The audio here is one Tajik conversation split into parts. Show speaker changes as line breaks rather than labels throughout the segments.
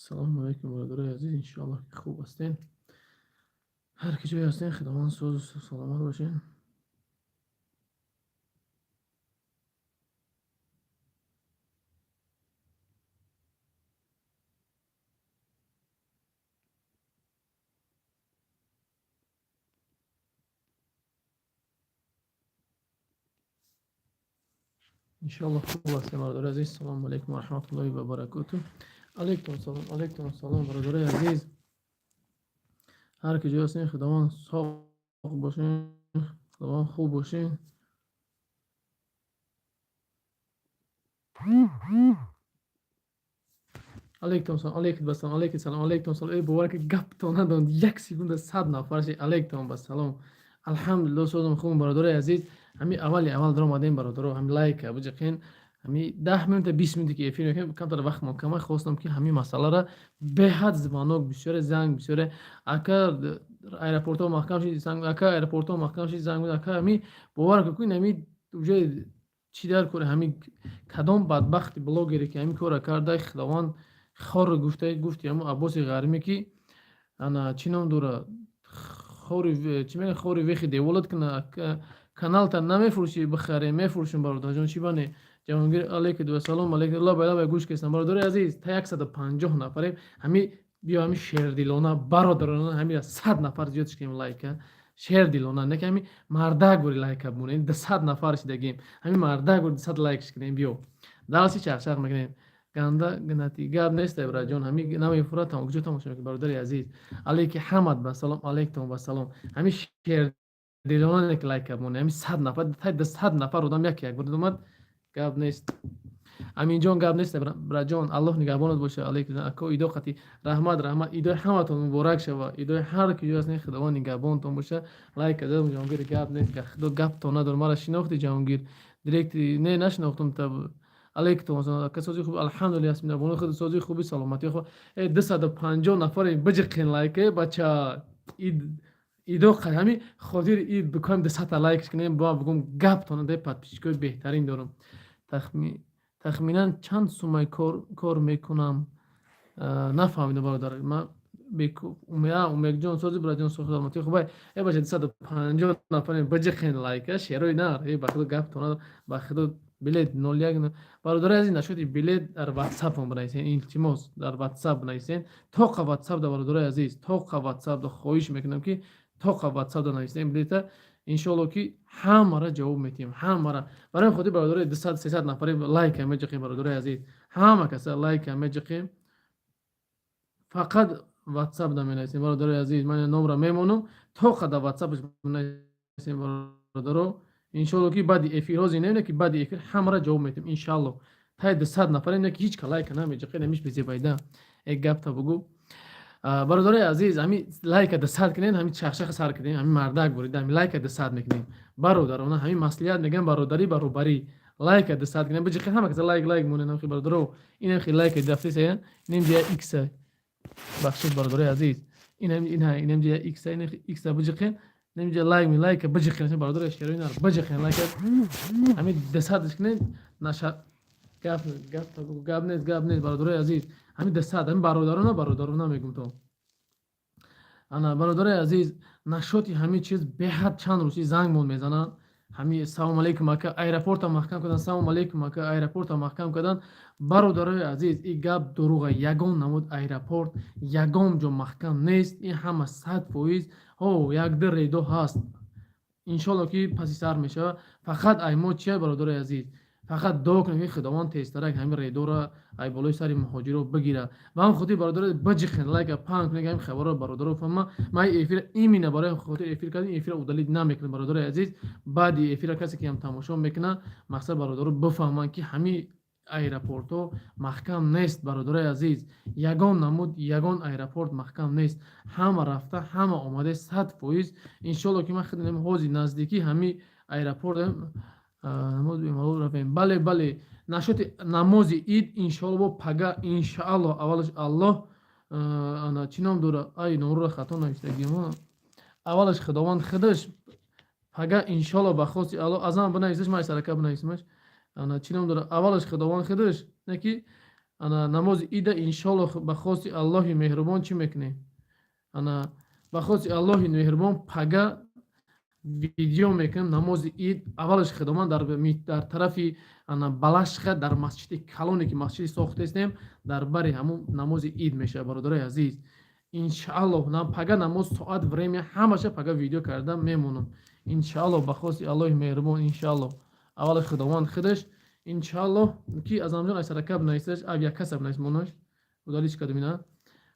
Салому алайкум, бародарои азиз, иншоаллоҳ, ки хуб ҳастен. Ҳар ки ҷое ҳастен, Худованд созу саломат бошен. Иншоаллоҳ, хуб ҳастем, бародарои азиз. Салому алайкум ва раҳматуллоҳи ва баракоту. Алайкум салом, алайкум салом, бародарои азиз. Ҳар ки ҷое ҳастен, Худованд соғ бошен, Худованд хуб бошен. Алайкум салом, алайкум басалом, алайкум салом, алайкум салом. Эй, бовар ки гаптон надон, як секунда 100 нафар ши. Алайкум басалом. Алҳамдулилло, созам хуб, бародарои азиз. Ҳами аввали аввал даромадем, бародаро, ҳами лайка биҷиқен. Ҳами 10 минута, 20 минуте ки эфир мекунем, камтар вақтмон камай, хостам, ки ҳамин масъалара беҳад звонок бисёре, занг бисёре. Ака, аэропортҳо маҳкам шид, занг, ака, аэропортҳо маҳкам шид, занг, ака. Ҳами бовар кун, ҳами уже чӣ дар кори, ҳами кадом бадбахти блогере, ки ҳамин корро карда, Худованд хорро гуфта гуфти ҳамун Аббоси Ғармӣ, ки ана чӣ ном дора, хори чӣ мегӯяд, хори вехи деволат кина. Каналта намефурӯшӣ, бихарем, мефурӯшем, бародарҷон, чӣ бане. Ҷаҳонгир, алейкум вассалом, алейкум. Лабай лабай гӯш кестам, бародари азиз. Та 150 нафарем. Ҳами биё, ҳами шердилона, бародарона, ҳамира 100 нафар зиёдш кунем лайка. Шердилона, не ки ҳами мардак бори лайка бимонем, 200 нафар шидагем. Ҳами мардак бори 200 лайкш кунем, биё. Далси чақчақ мекунем. Ганда гнати гап нест, браҷон, ҳами намефурад, куҷо тамошо мекунӣ, бародари азиз? Алейки ҳамад ба салом, алейкум ба салом. Ҳами шердилона ки лайка бимонем, ҳами 100 нафар, та 200 нафар одам як як бурд омад, гап нест. Аминҷон, гап нест, браҷон, Аллоҳ нигаҳбонат боша. Алейкум ако, идо қати раҳмат, раҳмат, идои ҳаматон муборак шава, идои ҳар ки ҷо ҳастен, Худованд нигаҳбонтон боша. Лайк кардам, Ҷаҳонгир, гап нест, худо гаптон надор. Мара шинохти, Ҷаҳонгир? Директори не, нашинохтум та. Алейкум ака, сози хуб, алҳамдулилла, ясмина бону худ сози хуби, саломатӣ хуб. Э, 250 нафаре, биҷиқин лайке, бача. Ид идо ҳами хотири ид бикунем, 200-та лайкш кунем, ба бигум гаптон де, подписчикои беҳтарин дорам. Тахминан чанд суммаи кор мекунам? Нафаҳмидам, бародар. Ман Умекҷон, сози браҷон, саломатӣ хубай. Э, бача, 250 нафарем, биҷиқин лайка, шерои нар. Э, ба худо гаптон, ба худо билет 01. Бародари азиз, нашуди билет дар ватсапам бинависен, илтимос, дар ватсап бинависен, тоқа ватсап да, бародарои азиз, тоқа ватсап да. Хоҳиш мекунам, ки тоқа ватсап да нависен билета. Иншоалло, ки ҳамара ҷавоб метиҳем, ҳамара. Барои хотир, бародарои, 200, 300 нафаре, лайка меҷиқем, бародарои азиз, ҳама каса лайка меҷиқем. Фақат ватсап да менависем, бародарои азиз. Ман номра мемонам, тоқа да ватсапаш бинависем, бародаро. Иншоалло, ки баъди эфир, ҳозир не, ки баъди эфир ҳамара ҷавоб метиҳем, иншаалло. Таи 200 нафаре, не ки ҳеҷ ка лайка намеҷиқем, намиш безебайда. Э, гапта бугӯ, бародарои азиз, ҳами лайка 200 кунем, ҳами чахчаха сар кунем, ҳами мардак бурида, ҳами лайка 200 мекунем, бародарона. Ҳами маслиҳат мегӯям, бародарӣ, баробарӣ, лайка 200 кунем, биҷиқем, ҳама каса лайк, лайк монем. Ҳами бародаро, инам хи лайка дафтеса, инам ҷия икса. Бахшид, бародарои азиз, инам инам ҷия икса, инам икса биҷиқем, инам ҷия лайк ми лайка биҷиқем, бародарои шерои нар, биҷиқем лайка, ҳами 200-ш кунем. Наша гап, гап, гап нест, гап нест, бародарои азиз. Ҳами 200, ҳами бародарона, бародарона мегум то. Ана, бародарои азиз, нашоти ҳамин чиз беҳад чанд рӯзи зангмон мезананд. Ҳами салому алейкум, ака, аэропорта маҳкам кардан, салому алейкум, ака, аэропорта маҳкам кардан. Бародарои азиз, ин гап дурӯға. Ягон намуд аэропорт ягон ҷо маҳкам нест. Ин ҳама 100%. Ҳо, якду рейдо ҳаст, иншоалло, ки паси сар мешавад. Фақат ай мо чия, бародарои азиз? Фақат дуо кунем, ки Худованд тезтарак ҳамин рейдора ай болои сари муҳоҷиро бигирад. Ба ҳам хотир, бародаро, биҷиқен лайка, паҳн кунед ҳамин хабарро, бародаро фаҳма. Ман эфира именно барои хотир эфир кардем, эфира удалить намекунем, бародарои азиз. Баъди эфира касе ки ҳам тамошо мекунад, мақсад, бародаро бифаҳманд, ки ҳамин аэропортҳо маҳкам нест, бародарои азиз. Ягон намуд, ягон аэропорт маҳкам нест. Ҳама рафта, ҳама омада, 100%. Иншоалло, ки ман худам ҳозир наздикӣ ҳамин аэропорт намоз бемалол рафем. Бале, бале, нашоти намози ид, иншоалло, бо пага, иншаалло, аввалаш Аллоҳ, ана чӣ ном дора, ай, номруро хато навиштагим. Аввалаш Худованд худаш, пага, иншоалло, ба хости Аллоҳ, азан бинависаш, ман сарака бинависимаш. Ана чӣ ном дора, аввалаш Худованд худаш, не ки Ана, намози ида, иншолло, ба хости Аллоҳи меҳрубон чӣ мекунем? Ана, ба хости Аллоҳи меҳрубон пага видео мекунем намози ид. Аввалаш худованд дар тарафи, ана, Балашха, дар масҷиди калоне, ки масҷиди сохтестем, дар бари ҳамун намози ид мешавад, бародарои азиз, иншааллоҳ. Пага намоз, соат, время, ҳамаша пага видео карда мемонам, иншааллоҳ, ба хости Аллоҳи меҳрубон, иншааллоҳ. Аввалаш худованд худаш, иншааллоҳ, ки Азамҷон айсаракаб наисташ, ав яккасаб наист, монаш удалить кардем ина.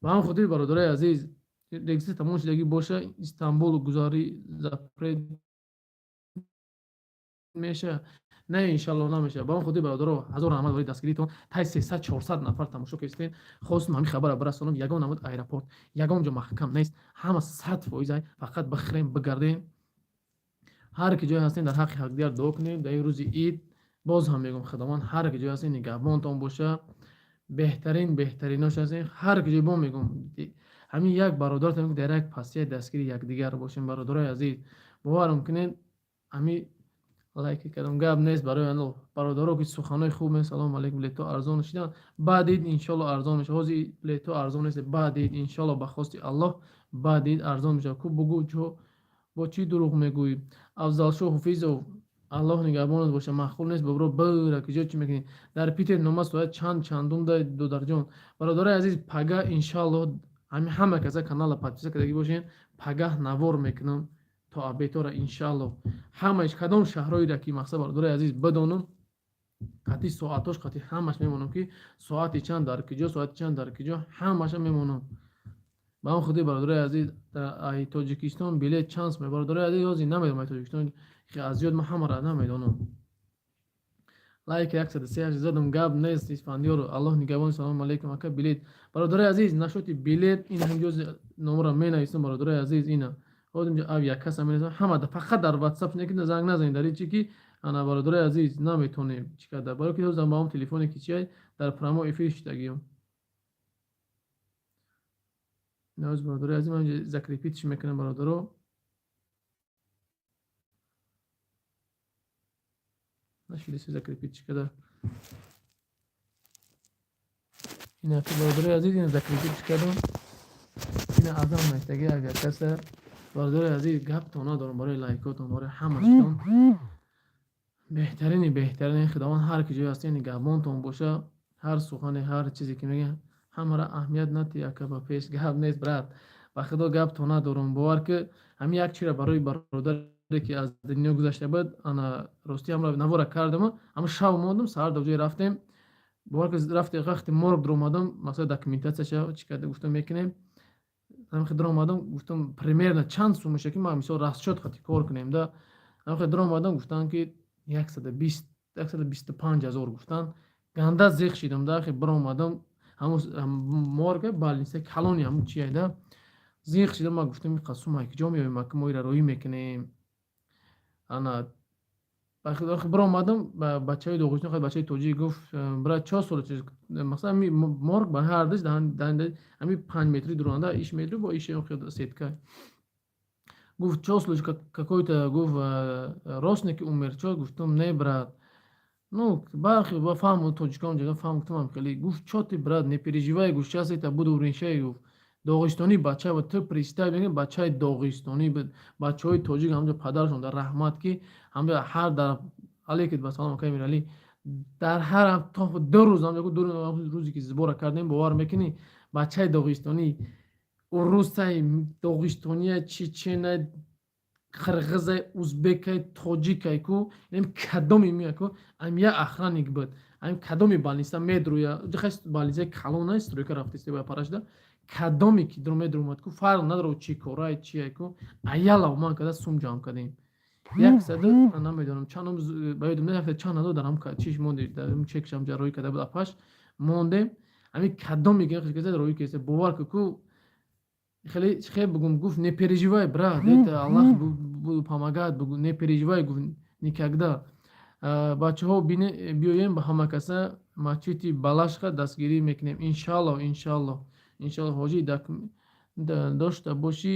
Ба ҳамин хотир, бародарои азиз, регистрация тамом шудагӣ боша, Истанбул гузарӣ запрет меша? Не, иншаллоҳ, намеша. Ба он хотир, бародаро, ҳазор раҳмат барои дастгиритон. Тай 300-400 нафар тамошо кардистен. Хостум ҳамин хабара бирасонам: ягон намуд аэропорт, ягон ҷо маҳкам нест, ҳама 100%. Фақат бихӯрем, бигардем. Ҳар ки ҷое ҳастем, дар ҳаққи ҳақдигар дуо кунем. Дар ин рӯзи ид, боз ҳам мегӯм, худованд ҳар ки ҷое ҳастем, нигаҳбонтон боша. Беҳтарин, беҳтаринош ҳастем. Ҳар ки ҷой бо мегӯм, ҳамин як бародаратон дар як пастия дастгири якдигар бошем, бародарои азиз. Боварам кунед, ҳамин лайки кардам, гап нест. Барои бародаро, ки суханҳои хуб ме. Салому алейкум. Билето арзон шидан? Баъд ид, иншолло, арзон мешавад. Ҳозир билето арзон нест, баъд ид, иншолло, ба хости Аллоҳ, баъд ид арзон мешавад. Ку бугӯ, ҷо бо чӣ дурӯғ мегӯӣ? Афзалшоҳ Ҳуфизов, Аллоҳ нигаҳбонат боша. Маъқул нест, бобро, бира, киҷо чӣ мекунӣ? Дар Питер нома соат чанд чандум да, додарҷон? Бародарои азиз, пага, иншаллоҳ, ҳами ҳама каса канала подписка кардагӣ бошен, пагаҳ навор мекунам то абетора, иншаллоҳ. Ҳамааш, кадом шаҳрҳоеро ки мақсад, бародарои азиз, бидонам, қатъи соатош, қатъи ҳамаш мемонам, ки соати чанд дар киҷо, соати чанд дар киҷо, ҳамаша мемонам. Ба он хотир, бародарои азиз, ай Тоҷикистон билет чанд сум? Бародарои азиз, ҳозир намедонам, ай Тоҷикистон аз ёд ман ҳамаро намедонам. Лайк 138 задам, гап нест. Исфандиёру, Аллоҳ нигаҳбон. Салому алейкум, ака, билет. Бародарои азиз, насчёти билет ин ҳамҷози номро менависам. Бародарои азиз, ина ҳозир инҷо ав як каса менависам. Ҳама фақат дар Ватсап не, занг назанед дар чӣ ки, ана, бародарои азиз, наметонем чӣ карда, барои ки ҳозир ба ҳам телефоне ки чиай дар прямой эфир шидагиём. Ҳозир, бародарои азиз, ман закрепить чӣ мекунам, бародаро. Нашидаси закрепить чӣ када. Ина, бародарои азиз, ина закрепить чӣ кардам. Ина азам наистаги агар каса. Бародарои азиз, гаптон надорам. Барои лайкотон, барои ҳамаштон, беҳтарини беҳтарини. Худованд ҳар ки ҷое ҳастед, нигаҳбонтон боша. Ҳар сухане, ҳар чизе ки мегӯян, ҳамаро аҳамият натӣ, ака, ба пеш. Гап нест, брат, ба худо, гаптон надорам. Бовар ки ҳамин як чиро барои бародаре, ки аз дунё гузашта буд, ана, ростӣ, ҳамро навора кардам. Ҳама шав мондам, саҳар дар ҷое рафтем. Бовар ки, рафте, вақте морг дуромадам, масалан, документатсияша чӣ карда, гуфтам, мекунем. Ҳамихе дуромадам, гуфтам, примерно чанд сум меша, ки ман мисол расчёт қати кор кунем да. Ҳамихе дуромадам, гуфтанд, ки 120, 125 000 гуфтанд. Ганда зиқ шидам да. Хе биромадам, ҳамун морга, больница калони, ҳамун чия да, зиқ шидам. Ман гуфтам, иқа сум ай куҷо меоем, ака, мо ира роҳӣ мекунем? Ана, биромадам, бачаи Доғистон, бачаи тоҷик гуфт: «Брат, чо сол?» Масалан, морг ба ҳардаш ҳами 5 метри дуранда, иш метри бо иш сетка. Гуфт: «Чо случай, какой-то?» Гуфт: «Родственники умер, чо?» Гуфтам: «Не, брат». Ну, бархи фаҳму, тоҷикон ҷага фаҳм. Гуфтам, хеле. Гуфт: «Чо ты, брат, не переживай», гуфт, «сейчас это буду решать». Гуфт, доғистонӣ бача буд. Ту представь, бачаи доғистонӣ буд. Бачаҳои тоҷик ҳамҷо падарашон дар раҳмат, ки ҳамҷо ҳар дар алейкум ба салом, акай Миралӣ, дар ҳар то 2 рӯз ҳамҷо, 2 рӯзе ки сбора кардем, бовар мекунӣ, бачаи доғистонӣ, урусай, доғистония, чеченай, қирғизай, узбекай, тоҷикай ку, ин кадоми мия ку, ам я охранник буд, ам кадоми больница медруя, больницаи калона, стройка рафтист ба парашда, кадоме ки медрумад ку, фарқ надорад чӣ корай, чие ку, аяла ман када сум ҷамъ кардем, 100, намедонам чанд, ба ёдам нарафта, чанд ҳазор дар ҳам чиш монде, дар чекшам ҷа роҳӣ карда буд, апаш мондем. Ҳамин кадоме ки роҳӣ кеса, бовар ку, хеле хел бугум. Гуфт: «Не переживай, брат, это Аллах буду помогать», бугу, «не переживай», гуфт, «никогда». Бачаҳо, биёем, ба ҳама каса масҷиди Балашха дастгирӣ мекунем, иншаллоҳ, иншаллоҳ, иншаллоҳ. Ҳоҷӣ, дошта бошӣ,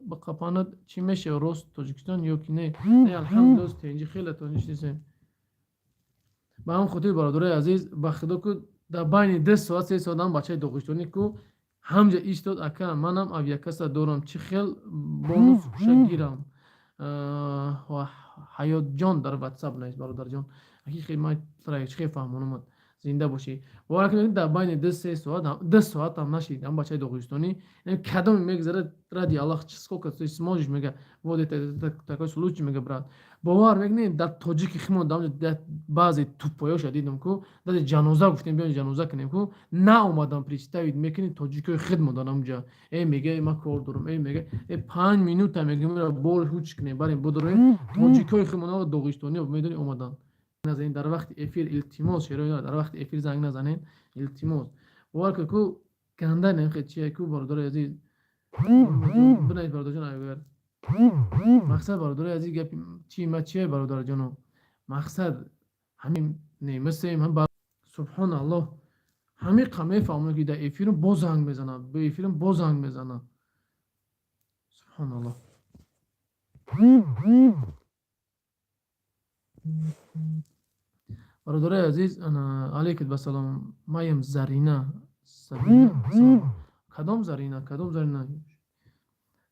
ба қапанат чӣ мешавад, рост Тоҷикистон ё ки не? Не, алҳамдулилла, тенҷи, хеле тониш нестем. Ба ҳамн хотир, бародарои азиз, ба худо ку, дар байни 2 соат, 3 соат ам бачаи доғистони ку ҳамҷа истод. Ака, манам авиакасса дорам, чӣ хел бонус куша гирам? Ҳаётҷон, дар Ватсап навис, бародарҷон. Ҳақиқи ман чӣ хел фаҳмонамад. Зинда бошӣ. Бовар кунед, дар байни 2-3 соат, 2 соатам нашид, ам бачаи доғистонӣ кадоме мегзарад, ради Аллах, сколько ты сможешь, мега, вот это такой случай, мега, брат. Бовар мекунед, дар тоҷики химон баъзе тупоёша дидам ку, дади ҷаноза гуфтем, биён ҷаноза кунем ку, наомадам. Представить мекунед, тоҷикои хид модан амҷа. Э, мега, ман кор дорам, э, мега, э, 5 минута, мега, бор ҳуч кунем, барем бодорем. Тоҷикои химон, доғистониё, медони, омадан. Назанед дар вақти эфир, илтимос, шерои, дар вақти эфир занг назанед, илтимос. Бовар кун ку, ганда немхе чие ку, бародари азиз, бинавис, бародарҷон. Агар мақсад, бародари азиз, гапи чи ма чие, бародарҷоно, мақсад ҳамин немисем. Субҳоналлоҳ, ҳамиқа мефаҳмам, ки дар эфирм боз занг мезанад, ба эфирм боз занг мезанад. Субҳоналлоҳ. Бародарои азиз, алейкум басалом. Маям Зарина, Сабина, кадом Зарина, кадом Зарина?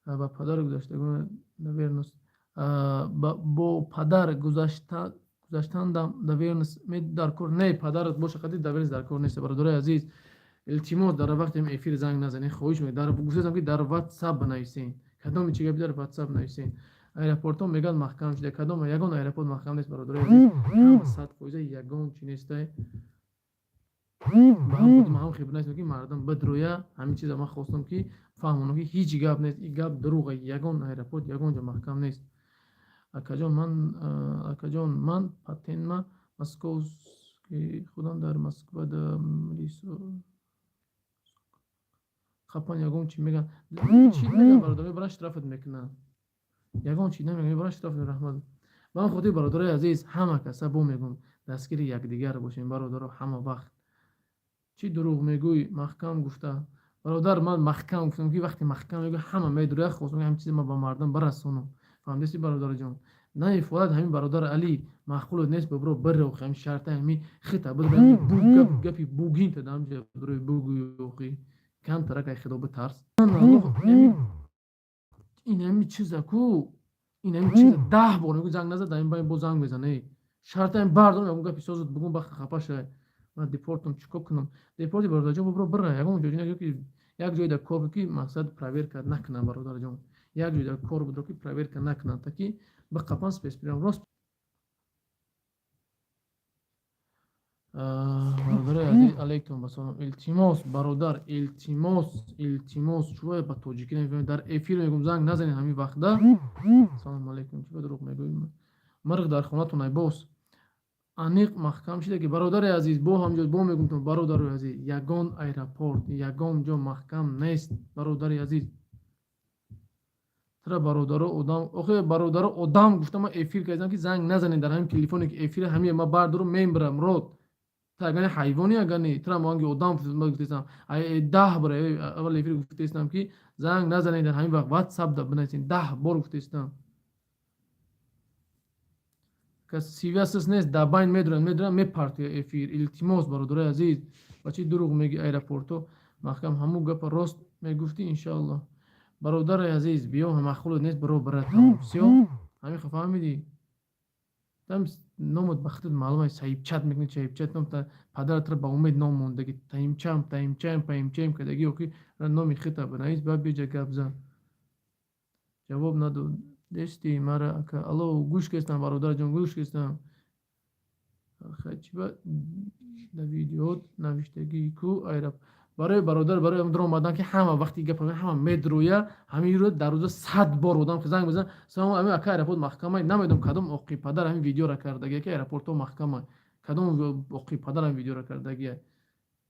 Ба падар гузаштагон доверенность, бо падар гузаштандам доверенность дар кор не, падарат боша қади доверенность дар кор нест. Бародарои азиз, илтимос, дар вақти эфир занг назанед, хоҳиш мекунам. Гуфтам, ки дар Ватсап бинависен, кадоми чи гапи, дар Ватсап нависен. Аэропортҳо мегӯянд, маҳкам шуда. Кадом? Ягон аэропорт маҳкам нест, бародарои азиз, ҳама 100%, ягон чи нестай. Ба ҳам хибр нестам, ки мардум бидроя. Ҳамин чиза ман хостам, ки фаҳмонам, ки ҳеҷ гап нест, ин гап дурӯға, ягон аэропорт ягон ҷо маҳкам нест. Акаҷон, ман, акаҷон, ман патентма московский, худам дар Москва да қапан, ягон чи меган, чи меган, бародар? Мебаранд, штрафат мекунанд, ягон чи намеган, мебаранд, штраф. Раҳмат. Ба ҳам хотир, бародарои азиз, ҳама каса бо мегӯм, дастгири якдигар бошем, бародаро, ҳама вақт. Чӣ дурӯғ мегӯй, маҳкам гуфта? Бародар, ман маҳкам гуфтам, ки вақте маҳкам мегӯй, ҳама медуря. Хостам ҳамин чизе ман ба мардум барасонам, фаҳмидеси, бародарҷон? Наифодат ҳамин бародар Али маъқулот нест, бобро бирохи, ҳамин шарта, ҳамин хита гапи бугинта дамҷа бирой бугӯй. Охи, камтарак ай худо битарс. Ин ҳами чиза ку, ин ҳами чиза 10 бор мегӯ, занг назад, дар ин байн боз занг мезана. Шарта ин бардорам, ягон гапи созат бугум, бахта хафа шавай. Ман депортам, чӣ кор кунам? Депорти, бародарҷон, бобро бира, ягон ҷо ки як ҷой дар кор ки мақсад проверка накунам, бародарҷон, як ҷой дар кор будро, ки проверка накунам, таки биқапан, спецприём рост. Бародарои азиз, алейкум басалом. Илтимос, бародар, илтимос, илтимос, чӯ ба тоҷикӣ намефаҳмед? Дар эфир мегӯм, занг назанед ҳамин вақта. Салому алейкум. Чӣ ба дурӯғ мегӯӣ? Мирғ дар хонатон ай бос аниқ маҳкам шида, ки, бародари азиз, бо ҳамҷо бо мегӯмтон, бародарои азиз, ягон аэропорт ягон ҷо маҳкам нест, бародари азиз. Тра бародаро одам, охе, бародаро, одам гуфта, ман эфир кардам, ки занг назанед дар ҳамин телефоне, ки эфир ҳамин ман бардорам, мембирам род. Та агани ҳайвони, агани тра моанги одам гуфтесам, 10 бор аввал эфир гуфтесам, ки занг назанед дар ҳамин вақт, Ватсап да бинависед, 10 бор гуфтесам. Кас сивясас нест, дар байн медуранд, медуранд, мепартоя эфир. Илтимос, бародарои азиз. Ба чӣ дурӯғ мегӣ, аэропорто маҳкам? Ҳамун гапа рост мегуфтӣ, иншоаллоҳ. Бародари азиз, биё, маъқулот нест, биро, бира, тамом, всё. Ҳамин фаҳмидӣ? Там номот ба худат маълум аст, саибчат мекунӣ, саибчат ном падаратро ба умед ном мондаги, таимчам, таимчам, паимчам кадаги. Охи, номи хита бинавис, баъд биёҷа гап зан. Ҷавоб надод дести мара, ака. Алло, гӯш кестам, бародарҷон, гӯш кестам. Чиба да видеот навиштагӣ ку аэроп? Барои бародар, барои дар омадан, ки ҳама вақти гап ҳама медрӯя, ҳамин рӯз дар рӯза 100 бор одам занг мезанад: «Салом, ҳамин ака, аэропорт маҳкамай?» Намедонам, кадом оқи падар ҳамин видеора кардагия, ки аэропортҳо маҳкамай. Кадом оқи падар ҳамин видеора кардагия?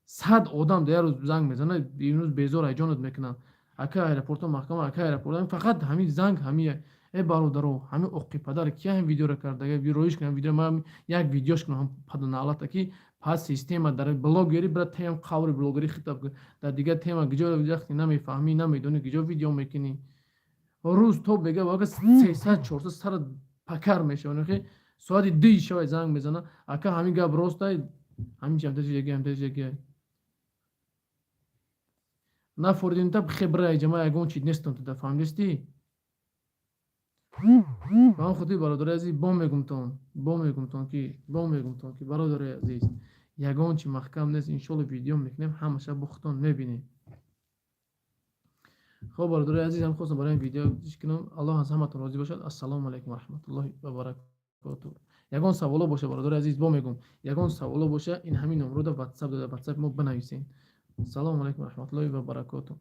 100 одам дар як рӯз занг мезанад. Имрӯз безор айҷонат мекунанд: «Ака, аэропортҳо маҳкама, ака, аэропорт». Фақат ҳамин занг ҳамин. Э, бародаро, ҳамин оқи падар ки ҳамин видеора кардага, роиш кунам видео, ман як видеош кунам, паданалата, ки пас система дар блогери бира, тем қаври блогери хитоб дар дигар тема, гиҷо вақте намефаҳмӣ, намедонӣ, гиҷо видео мекунӣ. Рӯз то бега вага 300, 400 сара пакар мешавад. Соати 2-и шавай занг мезана: «Ака, ҳамин гап ростай, ҳамин чамтажиги, ҳамтажиги нафоридимта хебра ҷама, ягон чи нестам туда, фаҳмидистӣ?» Ба ҳам хотири, бародари азиз, бо мегумтон ки, бародари азиз, ягон чи маҳкам нест. Иншолло, видео мекунем, ҳамаша бо худтон мебинем. Хоб, бародари азиз, ҳам хостам барои ин видео кунам. Аллоҳ аз ҳаматон розӣ бошад. Ассалому алайкум варахматуллоҳи вабаракоту. Ягон саволо боша, бародари азиз, бо мегум, ягон саволо боша, ин ҳамин номрода ватсап дода, ватсапи мо бинависен. Ассалому алайкум варахматуллоҳи вабаракоту.